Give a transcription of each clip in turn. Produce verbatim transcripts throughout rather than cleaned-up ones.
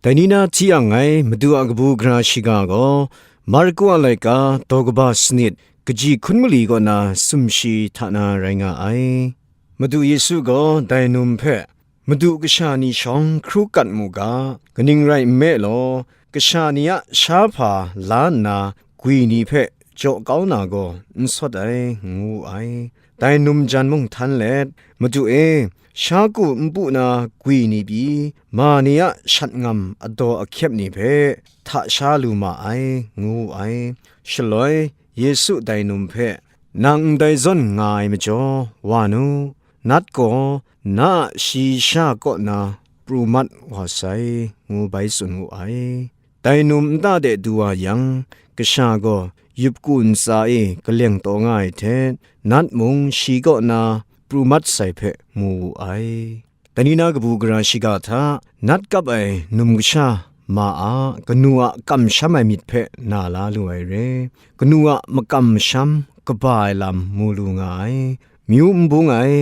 Dai ni na hti yang ngai Madu a kabu gara shiga gaw, Marku a laika daw kaba sanit, kaji hkun mali kaw na sumshi hta na rai nga ai. Madu Yesu gaw dai num hpe, "Madu kasha ni shawng hkru kat mu ga, kaning rai nme law, kasha ni a sha hpa la nna gwi ni hpe jaw kau na gaw n sawt ai," ngu wu ai. Dai num jan mung htan let, "Madu e, sha ku npu na gwi ni pyi, ma ni a shat ngam adaw ahkyep ni hpe hta sha lu ma ai," ngu wu ai. Shaloi Yesu dai num hpe, "Nang ndai zawn nga ai majaw, wa nu, nat gaw na a shayi sha kaw na pru mat wa sai," ngu bai tsun wu ai. Dai num nta de du wa yang, kasha gaw yup ku ntsa e kaleng taw nga ai hte, nat mung shi kaw na pru mat sai hpe mu wu ai. Dai ni na kabu gara shiga hta, nat kap ai num kasha ma a kanu a kamsham ai myit hpe na la lu ai re. Kanu a makam masham kaba ai lam mu lu nga ai. Myu n bung ai,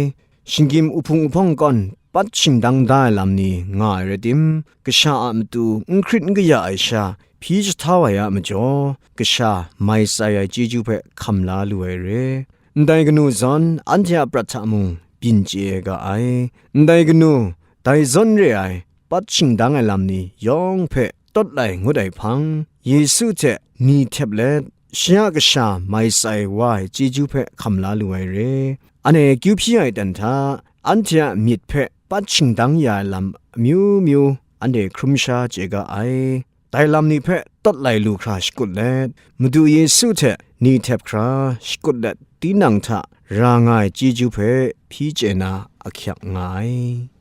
shinggyim uhpung uhpawng kawn pat shingdang da ai lam ni nga ai rai tim, kasha a matu n hkrit n kaya ai sha hpyi jahtau ai a majaw, kasha mai tsai ai chyeju hpe hkam la lu ai re. Ndai kanu zawn anhte a prat hta mung byin chye ai ga ai. Ndai kanu, dai zawn re ai, pat shingdang ai lam ni yawng hpe tawt lai ngut ai hpang, Yesu hte ni htep let, shi a kasha mai tsai wa ai chyeju hpe hkam la lu ai re. Anhte kyu hpyi ai dan hta, anhte a myit hpe pat shingdang ya ai lam amyu myu anhte hkrum sha chye ga ai. Dai lam ni hpe tawt lai lu hkra shakut let, Madu Yesu hte ni htep hkra shakut let, tinang hta ra nga ai chyeju hpe hpyi chye na ahkyak nga ai.